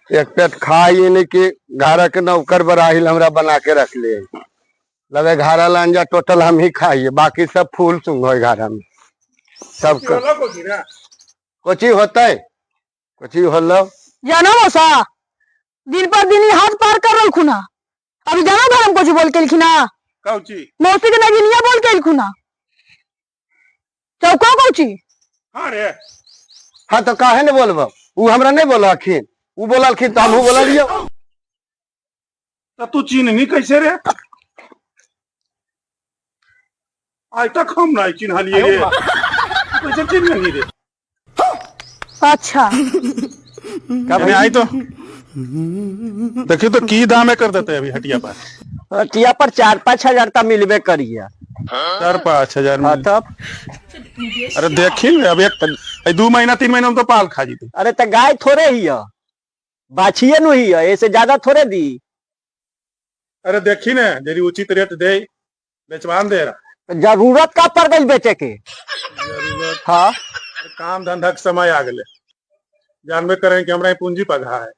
एक पेट खाई नहीं कि घर के नौकर बराहिल हमरा बना के रख लिए। लगे घारा लांजा टोटल हम ही खाइए, बाकी सब फूल सुंघ है घारा में सब। कोची होता है, कोची होलो। जानो मौसा, दिन पर दिन ही हाथ पार कर रहा खुना। अभी जानो घर हम कुछ बोल के लिखना। कौची? मौसी के नगिनिया बोल के लिखुना चौका कौची। हाँ रे। हाँ तो काहे ने बोलबो, उ हमरा नहीं बोलखिन, उ बोललखिन तो हमहू बोललियो। तो तू चिन्हनी कैसे रे? आज तक हम नहीं चिन्हलिए रे, तू कैसे चिन्हनी रे? अच्छा। का अरे भाई? आई तो देखियो तो की दाम है कर देते अभी हटिया पर। हटिया पर 4-5 हजार तक मिलबे करिए। 4-5 हजार हाँ। में? तब। अरे देखी अब एक 2 महीना 3 महीना में तो पाल खा जीते। अरे तो गाय थोड़े ही है, बाछिए नु ही है, ऐसे ज्यादा थोड़े दी। अरे देखी ने जरी उचित रेट दे, बेचवान दे रहा। तो जरूरत का पड़ गई बेचे के? हाँ। काम धंधा के समय आ गए, जानबे करें कि हमरा यहाँ पूंजी पघा है।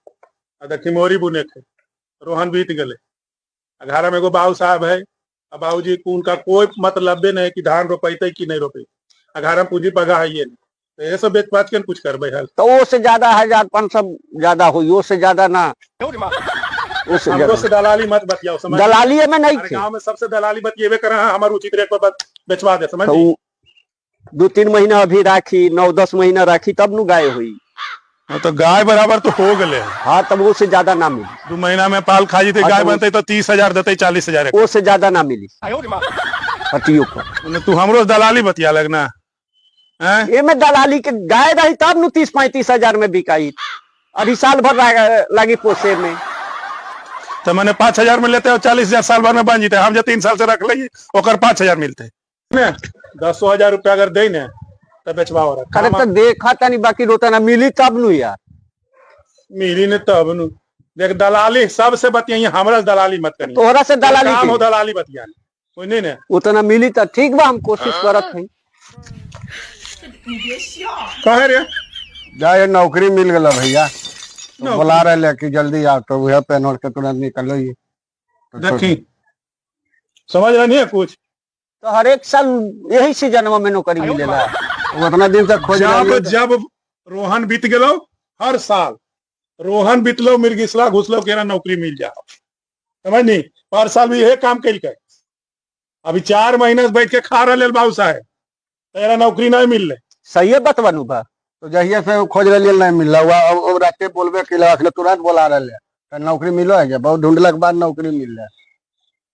आ देखी मोरी बुने के रोहन बीत गए, आ घरा में एगो बाबू साहब है, आ बाबूजी को उनका कोई मतलब नहीं कि धान रोपैते कि नहीं रोपे। आ घरा में पूंजी पघा है ये नहीं तो ये सब बेच बाच के न कुछ करबे हल। तो वो से ज्यादा 1500 ज्यादा हुई, वो से ज्यादा ना, वो से हमरो ज्यादा। से दलाली मत बतियाओ, समझ? दलाली में नहीं अरे थे। गांव में सबसे दलाली बतियेबे कर हमार उचित रेट पर बेचवा दे, समझ? तो उ 2-3 महीना अभी राखी, 9-10 महीना राखी तब नु गाय हुई। हाँ, तो गाय बराबर तो हो गए। हाँ, तब वो से ज्यादा ना मिली। 2 महीना में पाल खा जीते। हाँ, गाय तो बनते तो 30 हजार देते, 40 हजार। वो से ज्यादा ना मिली हटियो पर। तू हमरो से दलाली बतिया लगना हैं? एमे दलाली के गाय रही तब नु 30-35 हजार में बिकाई, अभी साल भर लागी पोसे में। तो मैंने 5 हजार में लेते और 40 हजार साल भर में बन जीते। हम जो 3 साल से रख ली ओकर 5 हजार मिलते ने, 10 हजार रुपया अगर दे ने तो बेचवा हो रहा। अरे तो देखा तनी, बाकी रोता ना मिली तब नु यार। मिली ने तब नु। देख, दलाली सबसे बतियाई, हमरा से दलाली मत करी। तोहरा से दलाली काम हो के? दलाली बतिया कोई नहीं ने। उतना मिली तो ठीक बा, हम कोशिश करत हई। कहे रे? जाए नौकरी मिल गला भैया, तो बुला रहे कि जल्दी आओ, तो वह पहन ओढ़ के तुरंत निकलो ही तो। देखी, समझ रहे नहीं है कुछ? तो हर एक साल यही सीजन में नौकरी मिलेला? उतना दिन से खोज जब रही। जब रोहन बीत गेलो, हर साल रोहन बीतलो, मिर्गिसला घुसलो, केरा नौकरी मिल जा, समझ नी? पर साल भी यही काम कल के अभी 4 महीना से बैठ के खा रहे बाबू साहेब, तेरा नौकरी नहीं मिल रहे। सही है बतवा बा। तो जहिया से वो खोज रही नहीं मिल रहा, वो राते बोलबे के तुरंत बोला रहे तो नौकरी मिलो है, बहुत ढूंढला के बाद नौकरी मिल रहा।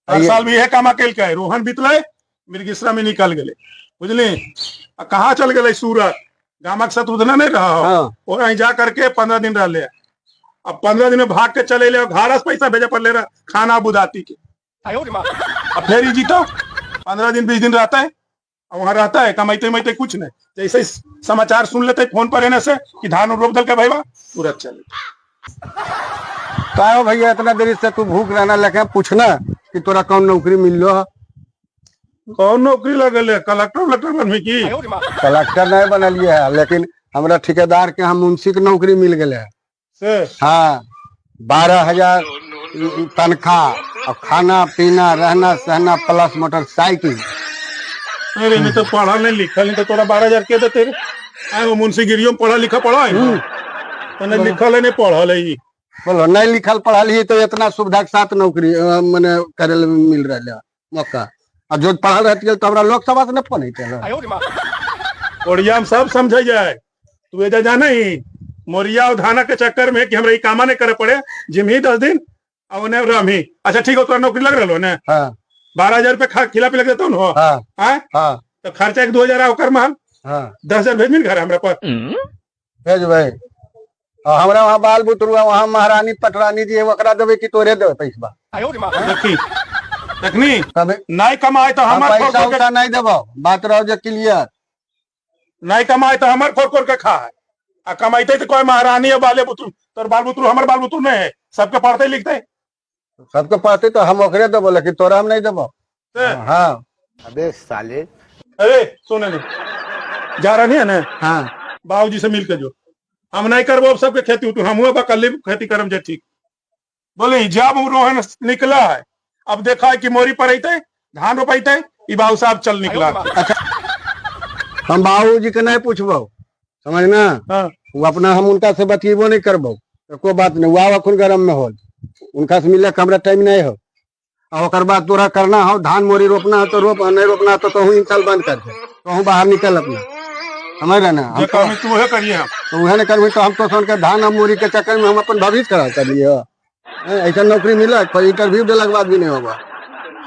हर साल भी यही काम कल के रोहन बीतले, मिर्गिसरा में निकल गए, बुझली? आ कहाँ चल गए? सूरत गामक शत्रुघ्न नहीं रहा। और वहीं जा करके 15 दिन रह ले। अब 15 दिन में भाग के चले ले, घर से पैसा भेजे पर ले रहा खाना बुदाती के। अब फिर ही जीतो 15 दिन 20 दिन रहता है और वहां रहता है, कमाते उमाते कुछ नहीं। जैसे ही समाचार सुन लेते फोन पर एने से कि धान रोप दल के भाई, तुरंत चले। का हो भैया, इतना देरी से तू भूख रहना, लेके पूछना कि तोरा कौन नौकरी मिल लो। कौन नौकरी लगल है? कलेक्टर वलेक्टर बनबी की? कलेक्टर नहीं बनलिए है, लेकिन हमरा ठेकेदार के हम मुंशी के नौकरी मिल गए है। से? हाँ, 12,000 तनख्वाह और खाना पीना रहना सहना प्लस मोटरसाइकिल। अरे नहीं तो पढ़ल नहीं लिखल नहीं तो तोरा 12,000 के देते रे? आए वो मुंशी गिरियो में पढ़ा लिखा पढ़ा है तो नहीं लिखल है, नहीं पढ़ल है ई। बोलो, नहीं लिखल पढ़ल ही तो इतना सुविधा के साथ नौकरी मने करे ला मिल रहा है मौका, और जो पढ़ल रहती तो हमरा लोकसभा से न फोन होते। ओडिया में सब समझे जाए, तू एजा जाना ही मोरिया और धाना के चक्कर में कि हमरा ई कामा नहीं करे पड़े, जिम ही 10 दिन और उन्हें रम ही। अच्छा ठीक हो, तोरा नौकरी लग रहा ने? हाँ। 12,000 रुपये खा खिला पिला देता हो? हाँ। आए? हाँ। तो खर्चा 1-2 हजार ओकर माल। हाँ। 10,000 भेज घर हमरा पर। भेज भाई, और हमरा वहाँ बाल बुतरू है, वहाँ महारानी पटरानी जी है, ओकरा देबै कि तोरे देबै पैसा? देखी देखनी। तबे नहीं कमाए तो हम हमर पैसा खोर खोर के उसा नहीं देबो, बात रहो जे क्लियर। नहीं कमाए तो हमर खोर खोर के खा है, आ कमाइते तो कोई महारानी है, बाले बुतरू, तोर बाल बुतरू हमर बाल बुतरू नहीं है? सबके पढ़ते लिखते। सबके पढ़ते तो हम ओकरे देबो, लेकिन तोरा हम नहीं देबो। से? हाँ। अबे साले। अरे सुने नहीं जा रहा नहीं है ना? हाँ। बाबूजी से मिल के जो हम नहीं करबो अब सबके खेती उतू, हमहू अब अकल्ले खेती करम जे ठीक। बोले जब रोहन निकला है, अब देखा है कि मोरी पर अइते धान रोपैते, ई बाबू साहब चल निकला। हम बाबूजी के नहीं पूछबो, समझ ना? हाँ। वो अपना हम उनका से बतियेबो नहीं करबो, एको बात नहीं। वो अखन गरम में होल, उनका से मिले के हमरा टाइम नहीं हो। आ ओकर बाद तोरा करना हो धान मोरी रोपना हो तो रोप, नहीं रोपना हो तो कहूँ इंसाल बंद कर दे, कहूँ बाहर निकल अपना, समझ रहे ना? हम जे काम तू उहे करिए हम। तो उहे नहीं करबी तो हम तो सुन के धान और मोरी के चक्कर में हम अपन भविष्य खराब कर लिए। ऐसा नौकरी मिला पर इंटरव्यू देला के बाद भी नहीं होगा,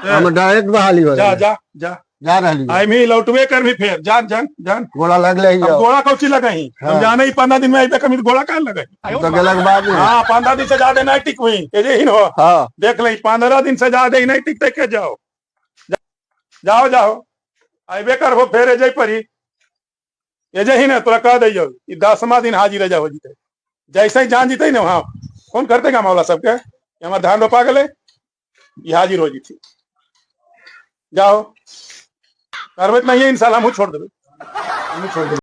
हम डायरेक्ट बहाली हो जा जा जा जा जा रही। आई भी लौटबे कर भी फिर जान जान जान। गोला लगले ही अब गोड़ा कौची लगाई? हम हाँ। जाने ही 15 दिन में आइबे कमी, गोड़ा काहे लगाई? तो गेला के बाद में। हाँ, 15 दिन से ज्यादा नहीं टिक हुई ये जे ही हो। हाँ। देख ले, 15 दिन से ज्यादा ही नहीं टिकते के जाओ जाओ जाओ, आइबे कर हो फिर एजे परी एजे ही ना तोरा कह दे ई 10वां दिन हाजिर रह जाओ जीते, जैसे ही जान जीते ना वहाँ फोन करते गाँव वाला सबके कि हमार धान रोपा गले, ई हाजिर हो जीती। जाओ करबे नहीं है इंशाल्लाह, हमहू छोड़ देबे, हमहू छोड़ देबे।